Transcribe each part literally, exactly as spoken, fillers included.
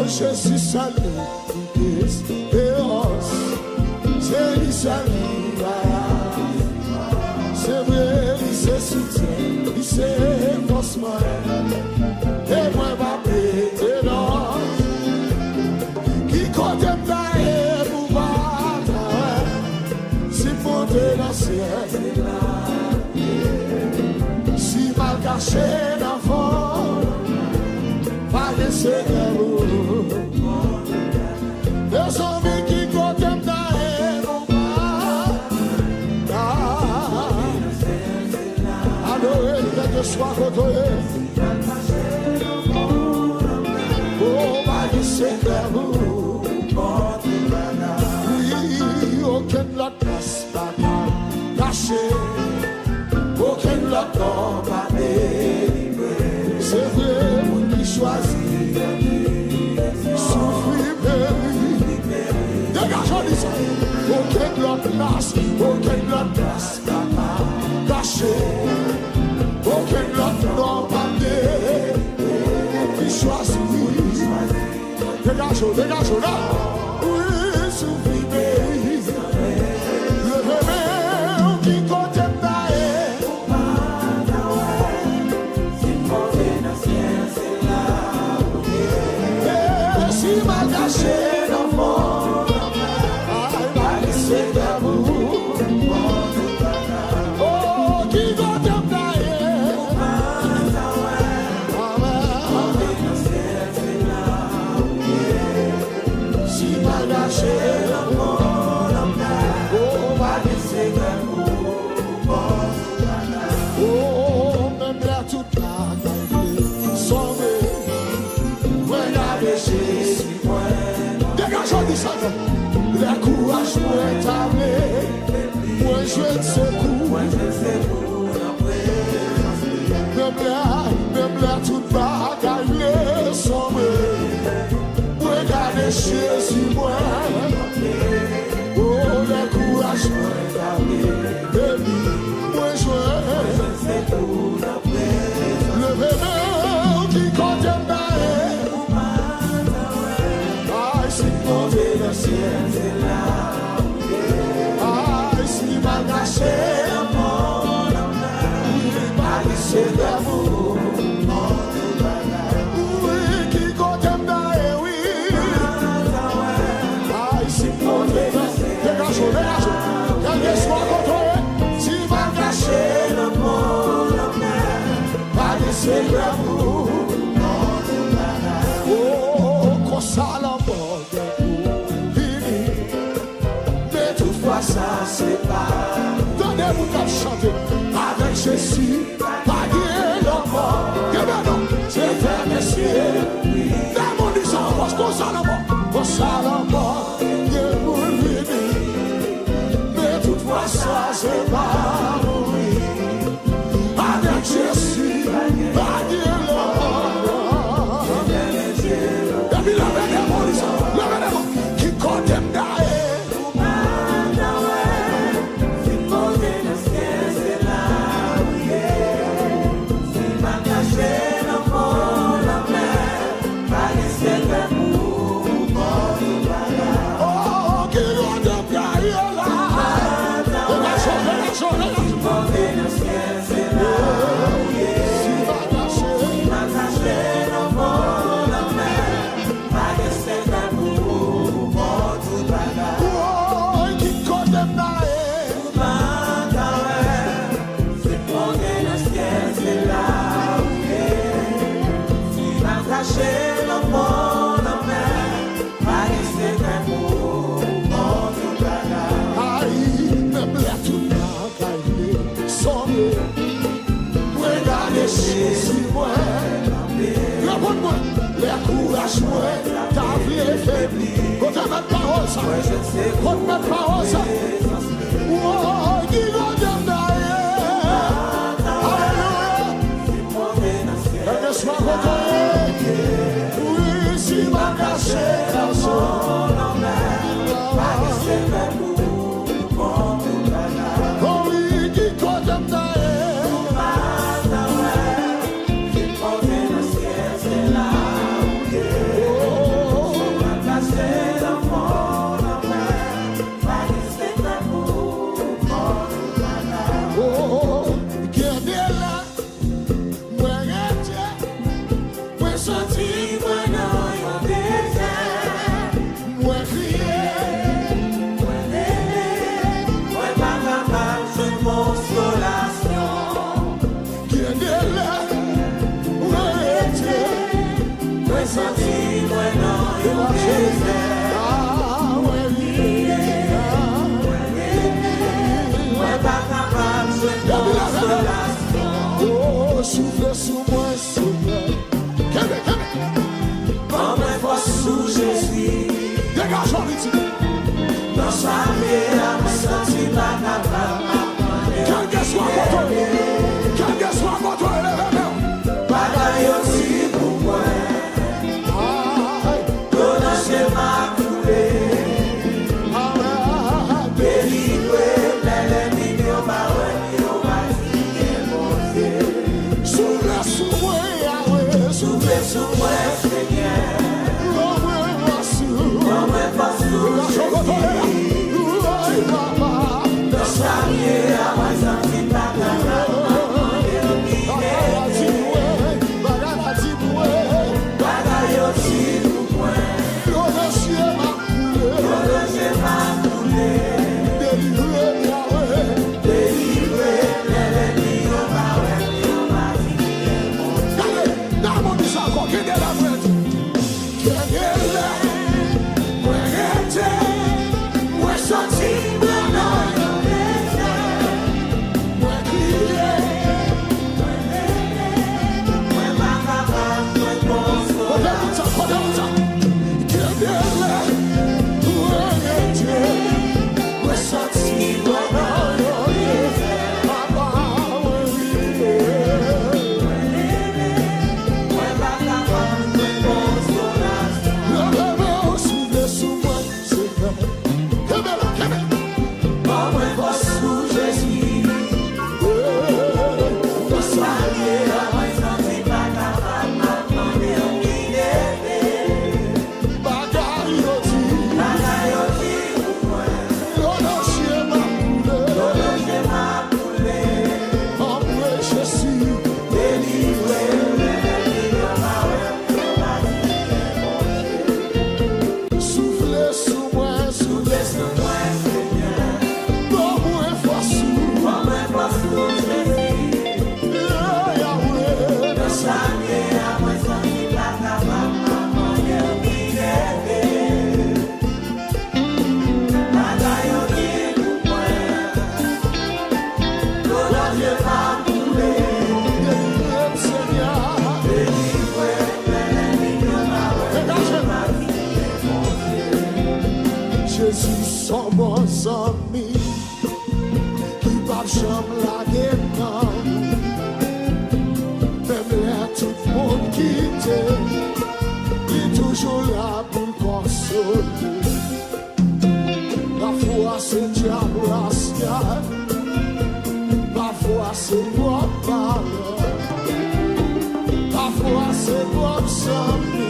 Jezi sèl li ki esperans, se li sèl ki bagay. Se vre, li se soutyen, li se fòs mwen, e mwen p ap mete lòt. Ki kote m ta ye pou m pa ta wè? Si m monte nan syèl, si m al kache nan fon, pa gen sekrè pou ou. Mezanmi, ki kote m ta ye pou m pa ta adore l, kèlkeswa kote w ye? Oh, pa gen sekrè pou ou. Wi, okenn lòt plas pa ka kache, okenn lòt non pa delivre. Se vre, moun ki chwazi soufri, peri. Degaje w di sa. Okenn lòt plas, okenn lòt plas pa ka kache, okenn lòt non pa delivre. Moun ki chwazi Degaje w, degaje w, la. Wi, soufri peyi. Leve men w, ki kote m ta ye? E si m al kache nan fon, ay, pa gen sekrè pou ou. Oh, ki kote m ta ye? Amen. Si m al kache nan fon lanmè, oh, pa gen sekrè pou ou. Oh, menm lè tout bagay vle sonbre, mwen gade Jezi mwen. Degaje w di sa non. Lè kouraj mwen ta vle, mwen jwenn sekou. Menm lè, menm lè tout bagay vle sonbre, mwen gade Jezi mwen. Oh, lè kouraj mwen ta vle, epi mwen jwenn. Leve men w, ki kote m ta ye? Ay, si m monte nan syèl, se la ou ye. Ay, si m al kache nan fon lanmè, wi, pa gen sekrè pou ou. Wi, ki kote m ta ye, wi. Ay, si m monte nan, degaje w, degaje w. Kèlkeswa kote w ye, si m al kache nan fon lanmè, pa gen sekrè pou ou. Oh, konsa lanmò gen pou vini. Men toutfwa sa se pa. Tande moun k ap chante. Avèk Jezi, pa gen lanmò. Kenbe non, se fè mesye. Dèmon di sa ankò, konsa lanmò. Konsa lanmò gen pou l vini. Men toutfwa sa se pa mouri. Avèk Jezi, pa gen lanmò. Epi leve dèmon, di sa, leve dèmon. Ki kote m ta ye? Ou pa ta wè, si m monte nan syèl, se la ou ye. Si m al kache nan fon lanmè, pa gen sekrè pou ou, ou konn tout bagay. Oh, ki kote m ta ye la? Ou pa ta wè, si m monte nan syèl, se la ou ye. Si m al kache, si m al kache nan fon lanmè, pa gen sekrè pou ou, ou konn tout bagay. Oh, ki kote m ta ye? Ou pa ta wè, si m monte nan syèl, se la ou ye. Si m al kache nan fon lanmè, pa gen sekrè pou ou, ou konn tout bagay. Ay, menm lè tout bagay vle sonbre, mwen gade Jezi mwen. Reponn mwen, lè kouraj mwen ta vle febli. Kote mèt pawòl sa? Kote mèt pawòl sa? Woy, ki kote m ta ye? Alelouya. Kèlkeswa kote w ye. Wi, si m al kache nan fon lanmè, pa gen sekrè pou ou. Oh wi, ki kote m ta ye? Ou pa ta wè. Ki kote nan syèl, se la ou ye. Oh, Santi mwen nan yon dezè. Mwen pa kapab jwenn konsolasyon. Oh, soufle sou mwen, Senyè. Kenbe, kenbe. Ban mwen fòs sou Jezi. Degaje w, li di. Nan sa m ye a, mwen santi m pa kapab. Kèlkeswa kote w ye, kèlkeswa kote w ye, leve men w. Bagay yo di pou mwen. Ay. Dlo nan je m a koule. Delivre m lè lènmi m yo pa wè m, yo pa di gen Bondye. Soufle sou mwen, Yahweh. Soufle sou mwen, Senyè. Ban mwen fòs ou. Ban mwen fòs ou, Jezi. Nan sa m ye a, mwen santi m pa kapab. Mwen mande w ki ede. Bagay la di mwen. Bagay yo di pou mwen. Dlo nan je m ap koule. Dlo nan je m ap koule. Delivre m, Yahweh. Delivre m, lè lènmi yo pa wè m, yo pa di gen Bondye. Gade, nan mond sa ankò, gen de lè mwen di. Gen de lè, mwen rete, mwen santi mwen nan yon dezè. Mwen kriye, mwen rele, mwen pa kapab jwenn konsolasyon. Kote moun sa, kote moun sa? Gen de lè, mwen rete, mwen santi mwen nan yon dezè. Papa, mwen kriye. Mwen pa kapab jwenn konsolasyon. Leve men w, soufle sou mwen, Senyè. Kenbe la, kenbe. Ban mwen fòs ou, Jezi. Nan sa m ye a, mwen santi m pa kapab, m ap mande w ki ede. Bagay yo di. Bagay yo di pou mwen. Dlo nan je m ap koule. Dlo nan je m ap koule. Anmwe Jezi. Delivre m, lè lènmi yo pa wè m, yo pa di gen Bondye. Soufle sou mwen, soufle sou mwen, Senyè. Ban mwen fòs ou. Ban mwen fòs ou, Jezi. Yahweh. Nan sa m ye a, mwen santi m pa kapab, m ap mande w ki ede. Bagay yo di pou mwen. Dlo nan je m ap koule. Delivre m, Senyè. Delivre m, lè lènmi yo pa wè m, yo pa di gen Bondye. Jezi s on bon zanmi ki p ap janm lage nan ou. Menm lè tout moun kite, li toujou la pou l konsole. Pafwa se dyabolas la, pafwa se pwòp paran, pafwa se pwòp zanmi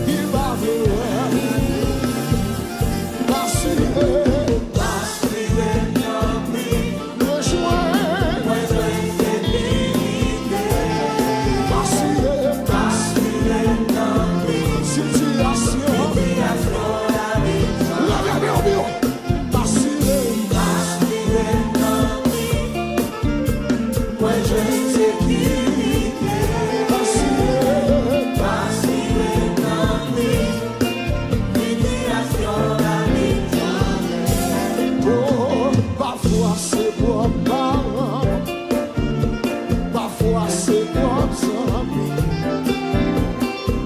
ki pa vle wè ou. Asire, asire, tanpri. Mwen jwenn, mwen jwenn sekirite. Asire, asire, tanpri. Sitiyasyon, sitiyasyon lavi chanje. Leve men w pi wo. Asire, asire, tanpri. Mwen jwenn sekirite. Asire, asire, tanpri. Sitiyasyon lavi chanje. Oh, pafwa se pwòp paran, pafwa se pwòp zanmi,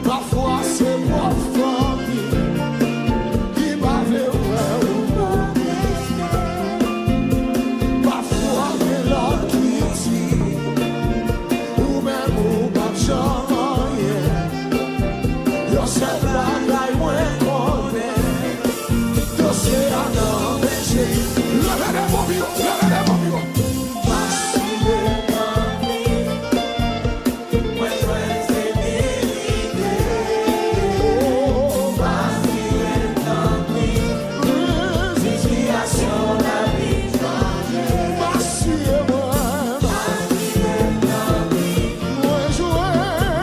pafwa se pwòp fanmi ki pa vle wè ou mouri. Pafwa gen lòt ki di ou menm ou p ap janm anyen. Yon sèl bagay mwen konnen, dosye a nan men Jezi. Leve de men w pi wo, leve de men w pi wo. Asire nan li, mwen jwenn sekirite. Asire nan li, sitiyasyon lavi chanje. Asire mwen. Asire nan li. Mwen jwenn.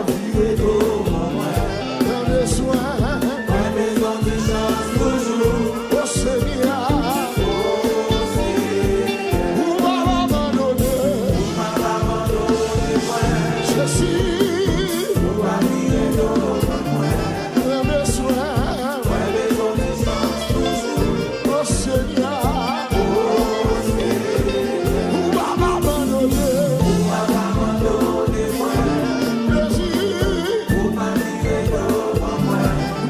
Vire do ban mwen. Mwen bezwen. Mwen bezwen ti chans toujou. O Senyè. O Senyè. Ou p ap abandone. Ou p ap abandone mwen. Jezi. Ou pa vire do ban mwen. Mwen bezwen. Mwen bezwen ti chans toujou. O Senyè. Ou p ap abandone. Jezi.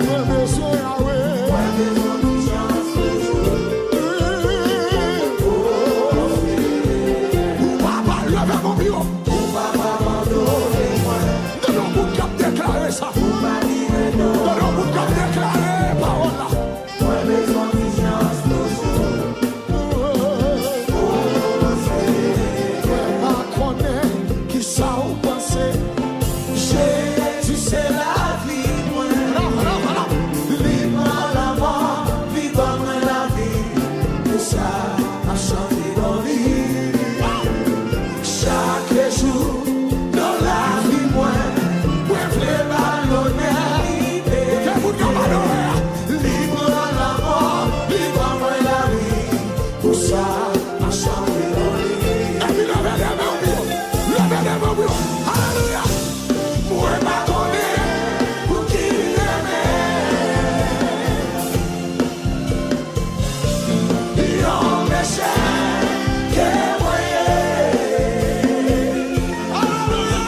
Mwen bezwen Yahweh. Ou p ap leve men w pi wo. Tande yon moun k ap deklare sa. Tande yon moun k ap deklare pawòl la. Mwen bezwen ti chans toujou. Mwen pa konnen kisa w panse. Jezi se lavi mwen. Li pran lanmò, li ban mwen lavi. Pou sa, m ap chante non li. Chak jou nan lavi mwen, mwen vle ba l onè li merite. Li pran lanmò, li ban mwen lavi. Pou sa, m ap chante non li. Epi leve de men w pi wo. Leve de men w pi wo. Alelouya. Mwen pa konnen pou ki li renmen. Yon peche ke mwen ye. Alelouya.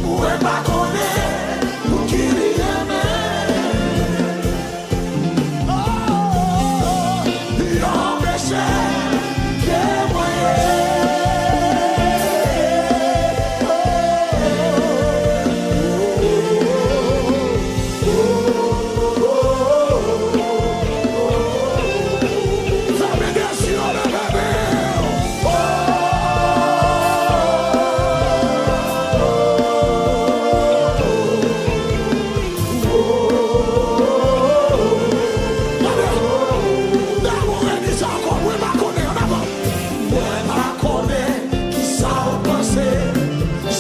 Mwen pa konnen pou ki li renmen. Oh, yon peche ke mwen ye. Fèmen de zye w, leve men w. Gade, damou reni sa ankò, mwen pa konnen, ann avan. Mwen pa konnen kisa w panse.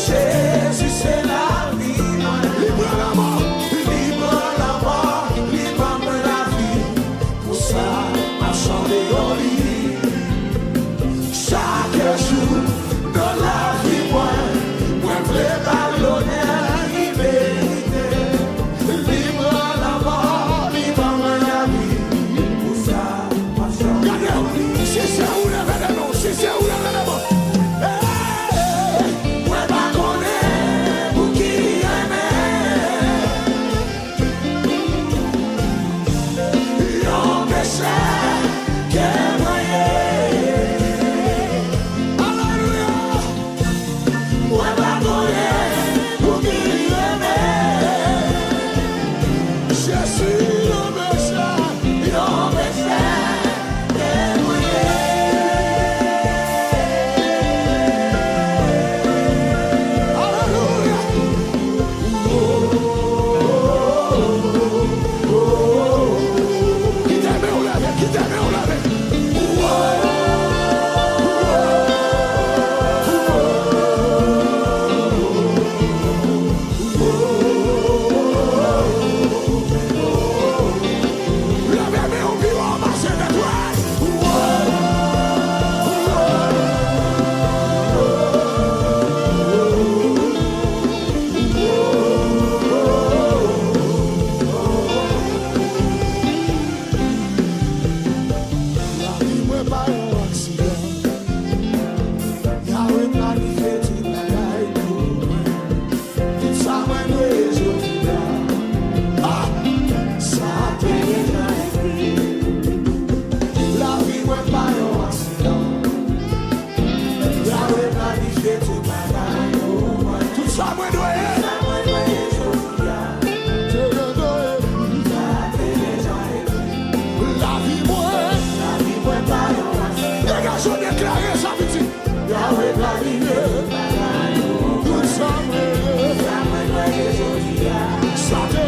Jezi se lavi mwen. Li pran lanmò. Li pran lanmò. Li ban mwen lavi. Pou sa, m ap chante non li. Chak jou nan lavi mwen, mwen vle ba l onè li merite. Li pran lanmò, li ban mwen lavi. Pou sa, m ap chante non li. Gade, si se ou, leve de men w, si se ou, leve de men w. Hey, mwen pa konnen pou ki li renmen. Yon peche ke mwen ye. Alelouya. Mwen pa konnen pou ki li renmen. Jezi, yon peche, yon peche. Alelouya. Kite men w leve, kite men w leve. Leve men w pi wo, mache tèt wè. Lavi mwen pa yon aksidan. Yahweh planifye tout bagay pou mwen. Tout sa mwen dwe jodi a, ah, sa te deja ekri. Lavi mwen pa yon aksidan. Yahweh planifye tout bagay pou mwen. Tout sa mwen dwe. Tout sa mwen dwe jodi a. Te deja ekri. Sa te deja ekri. Lavi mwen. Lavi mwen pa yon aksidan. Degaje w, deklare sa, pitit. Yahweh planifye tout sa mwen ye. Sa te